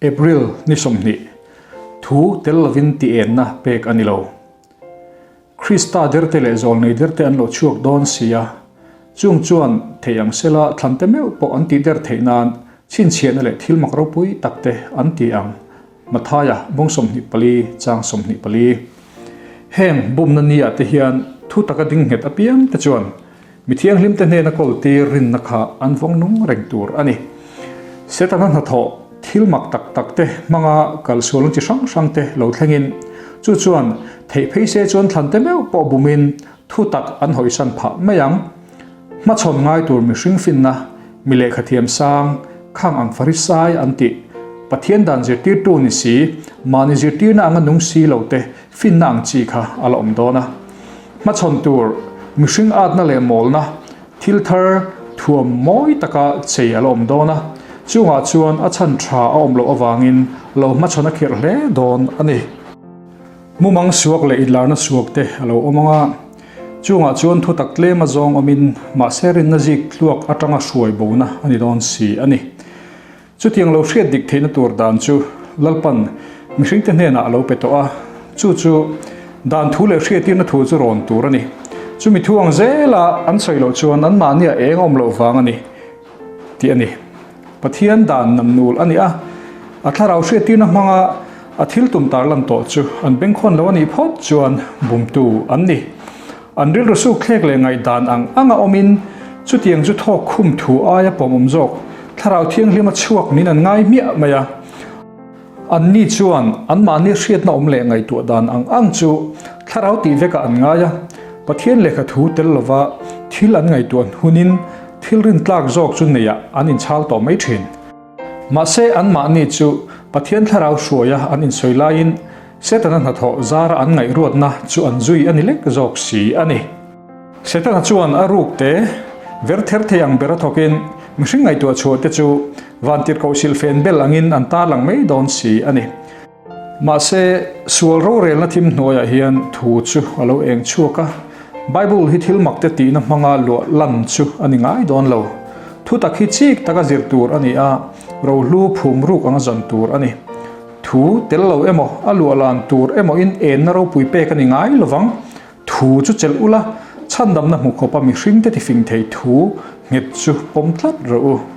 April ni 20, Thu tel lovin tih enna pek a ni lo. Krista derte leh zawlnei derte an lo chhuak dawn si a, chung chuan thei ang sela thlante meuh pawh an tih der theih nan chhinchhiahna leh thil mak ropui takte an ti ang, Mathaia bawng 24 chang 24. Heng bumna ni ah te hian thu taka ding nghet apiang te chuan Mi thianghlimte hnena kawltir rinna kha an vawng nung reng tur a ni. Setana hnathawh thil mak tak tak te hmanga kalsualna chi hrang hrang te lo thlengin, chu chuan theih phei se chuan thlante meuh pawh bumin thu tak an hawisan phah mai ang. Hmachhawn ngai tur mihring finna, mi lehkha thiam sang, khang ang Farisai an tih, Pathian dan zirtirtu ni si, mahni zirtirna anga nung si lo te finna ang chi kha a la awm dawn a. Hmachhawn tur, mihring atna leh mawlna, thil thar thuam mawi taka chei a la awm dawn a, chungah chuan a chhan tha a awm loh avangin lo hmachhawn a khirh hle dawn a ni. Mumang suak leh inlarna suak te a lo awm ang a, chungah chuan thutak tlem a zawng awmin mahse rinna zik tluak atanga hruai bona a ni dawn si a ni. Chutiang lo hriat dik theihna tur dan chu Lalpan mihringte hnenah a lo pe tawh a, chu chu dan thu leh hriatirna thu chu rawn tur a ni. Chumi thu ang zela an sawi loh chuan anmahnia eng a awm loh vang a ni tih a ni. Pathian dan namnul a ni a, a thlarau hriatirna hmanga a thil tum tarlan tawh chu an bengkhawn lo a nih phawt chuan bumtu an ni. An rilru suk thlek leh ngaihdan ang anga awmin chutiang chu thawk khum thu aia pawmawm zawk Thlarau Thianghlima chhuak niin an ngai hmiah mai a. Anni chuan anmahni hriatna awm leh ngaihtuah dan ang ang chu Thlarau tih vekah an ngai a, Pathian lehkha thu tel lova thil an ngaihtuah hunin thil rintlak zawk chu neiah an inchhal tawh mai thin. Mahse anmahni chu Pathian Thlarau hruaia an insawi laiin Setana hnathawh zara an ngaihruatna chu an zui a ni lek zawk si a ni. Setana chuan a ruk te ver ther thei ang bera thawkin mihring ngaihtuah chhuah te chu vantirhkoh silhfen bel angin an tarlang mai dawn si a ni. Mahse, sual rorelna thim hnuaiah hian thu chu a lo eng chhuak a, Bible hi thil mak te tihna hmanga luah lan chu a ni ngai dawn lo. Thu tak hi chik taka zir tur a ni a, rohlu phum ruk anga zan tur a ni. Thu tel lo emaw, a luah lan tur emaw in enna ropui pek a ni ngai lovang. Thu chu chelh ula, chhandamna hmu khawpa mihringte tifing thei thu nghet chu pawm tlat rawh u.